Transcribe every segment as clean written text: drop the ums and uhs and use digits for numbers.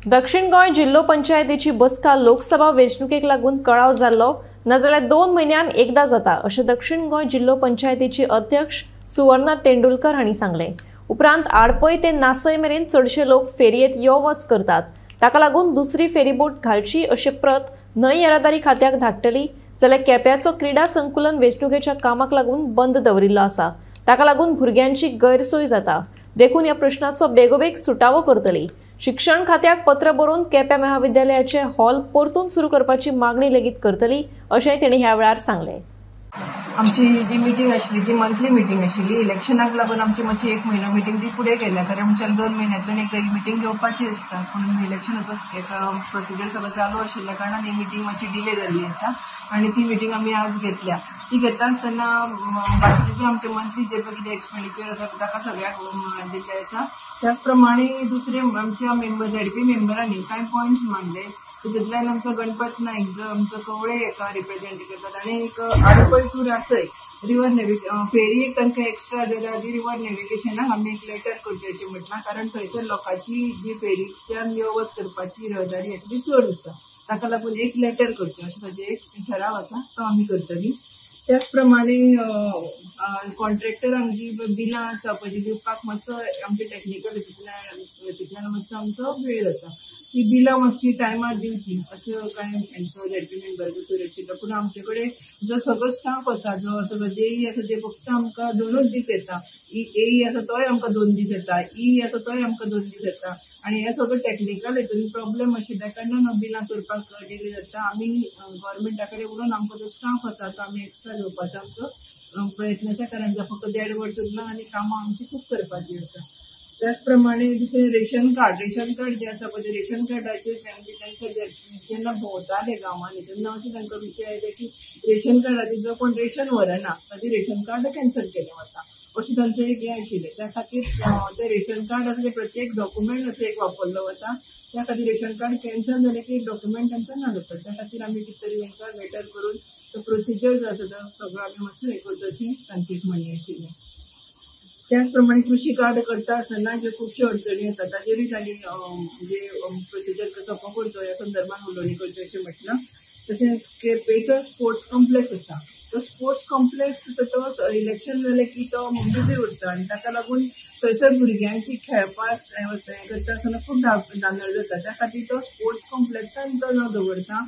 दक्षिण गोंय जिल्हो पंचायतीची बसका लोकसभा वेंचणुकेक लागून कळाव जाल्लो, नाजाल्यार 2 म्हयन्यान एकदा जाता अशें दक्षिण गोंय जिल्हो पंचायतीची अध्यक्ष सुवर्णा तेंडुलकर हांणी सांगलें. उपरांत आडपय ते नासय मेरेन चडशे लोक फेरयेंत यो वच करतात, ताका लागून दुसरी फेरीबोट घालची अशें प्रत न्हंय येरादारी खात्याक धाडटली. जाल्यार केप्याचो क्रिडा संकुलन वेंचणुकेच्या कामाक लागून बंद दवरिल्लो आसा, ताका लागून भुरग्यांची गैरसोय जाता, देखून ह्या प्रश्नाचो बेगोबेग सुटावो करतली. शिक्षण खात्याक पत्र बरोवन केप्या महाविद्यालयाचे हॉल परतून सुरू करपाची मागणी लेगीत करतली अशेंय तेणी ह्या वेळार सांगलें. आमची जी मिटींग आशिल्ली ती मंथली मिटींग आशिल्ली. इलेक्शनाक लागून आमची मातशी 1 म्हयनो मिटींग ती फुडें गेल्या, कारण आमच्या 2 म्हयन्यांतल्यान एकदा ही मिटींग घेवपाची आसता, पूण इलेक्शनाचो एक प्रोसिजर सगळो चालू आशिल्ल्या कारणान ही मिटींग मातशी डिले जाल्ली आसा आनी ती मिटींग आमी आज घेतल्या. ती घेता आसतना बाकीचे जे आमचे मंथली जे पळय कितें एक्सपेंडिचर आसा ताका सगळ्याक दिल्लें आसा. त्याच प्रमाणे दुसरे आमच्या मेंबर झेडपी मेंबरांनी कांय पॉयंट्स मांडले, तितूंतल्यान आमचो गणपत नायक जो आमचो कवळे एका रिप्रेझेंट करतात आनी एक आडपय टू रासय रिवर फेरी एक तांकां एक्स्ट्रा जाल्यार आदी रिवर नेविगेशनाक आमी एक लेटर करचें अशें म्हटलां, कारण थंयसर लोकांची जी फेरीच्यान यो वच करपाची रहदारी आसा ती चड आसा, ताका लागून एक लेटर करचें अशें ताजें एक ठराव आसा, तो आमी करतली. त्याच प्रमाणे कॉन्ट्रॅक्टरांक जी बिलां आसा पळय ती दिवपाक मातसो आमचे टॅक्निकल हितूंतल्यान मातसो आमचो वेळ जाता, ती बिलां मातशी टायमार दिवची असो कांय हेंचो झेडपी मेंबराचो सूर आशिल्लो. पूण आमचे कडेन जो सगळो स्टाफ आसा, जो सगळो जेई आसा ते फक्त आमकां 2 दीस येता, एई आसा तोय आमकां 2 दीस येता, ई आसा तोय आमकां 2 दीस येता आनी हे सगळं टॅक्निकल हितून प्रॉब्लेम आशिल्ल्या कारणान बिलां करपाक डिले जाता. आमी गव्हर्मेंटा कडेन उलोवन आमकां जो स्टाफ आसा तो आमी एक्स्ट्रा घेवपाचो आमचो प्रयत्न आसा, कारण फक्त 1.5 वर्स उरलां आनी कामां आमची खूब करपाची आसा. त्याच प्रमाणे दुसरें रेशन कार्ड जें आसा पळय, रेशन कार्डाचेर तांकां जेन्ना भोंवताले गांवांनी तेन्ना अशें तांकां विशय आयले की रेशन कार्डाचेर जो कोण रेशन व्हरना ताजें रेशन कार्ड कॅन्सल केलें वता अशें तांचें एक हें आशिल्लें. त्या खातीर तें रेशन कार्ड आसा तें प्रत्येक डॉक्युमेंट असो एक वापरलो वता, त्या खातीर रेशन कार्ड कॅन्सल जालें की एक डॉक्युमेंट तांचो ना जाता. त्या खातीर आमी कितें तरी तांकां लेटर करून तो प्रोसिजर जो आसा तो सगळो आमी मातसो हें करचो अशी तांची एक म्हणणें आशिल्लें. त्याच प्रमाणे कृषी कार्ड करता आसतना ज्यो खुबश्यो अडचणी येता ताजेरूय तांणी म्हणजे प्रोसिजर सोंपो करचो ह्या संदर्भान उलोवणी करच्यो अशें म्हटलां. तशेंच केपेंचो स्पोर्ट्स कॉम्प्लेक्स आसा, तो स्पोर्ट्स कॉम्प्लेक्स आसा तो इलेक्शन जालें की तो बिजी उरता आनी ताका लागून थंयसर भुरग्यांची खेळपा करता आसतना खूब धांदळ जाता. त्या खातीर तो स्पोर्ट्स कॉम्प्लेक्सान तो न दवरता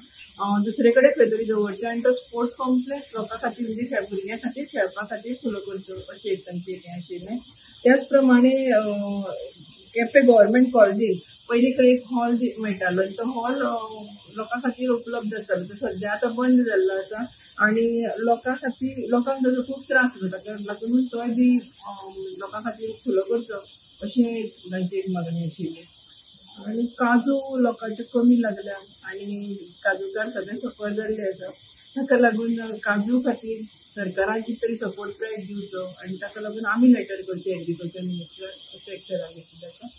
दुसरे कडेन खंय तरी दवरचो आनी तो स्पोर्ट्स कॉम्प्लेक्स लोकां खातीर म्हणजे भुरग्यां खातीर खेळपा खातीर खुलो करचो अशें एक तांचें हें आशिल्लें. त्याच प्रमाणे केपें गव्हर्मेंट कॉलेजीन पयलीं खंय एक हॉल मेळटालो आनी तो हॉल लोकां खातीर उपलब्ध आसतालो, तो सद्या आतां बंद जाल्लो आसा आनी लोकां खातीर लोकांक ताजो खूब त्रास जाता, ताका लागून तोय बी लोकां खातीर खुलो करचो अशें तांची एक मागणी आशिल्ली. आनी काजू लोकांच्यो कमी लागल्या आनी काजूकार सगळे सफर जाल्ले आसा, ताका लागून काजू खातीर सरकारान कितें तरी सपोर्ट प्रायस दिवचो आनी ताका लागून आमी लेटर करचें एग्रीकल्चर मिनिस्टर अशें एक ठराव घेतिल्लो आसा.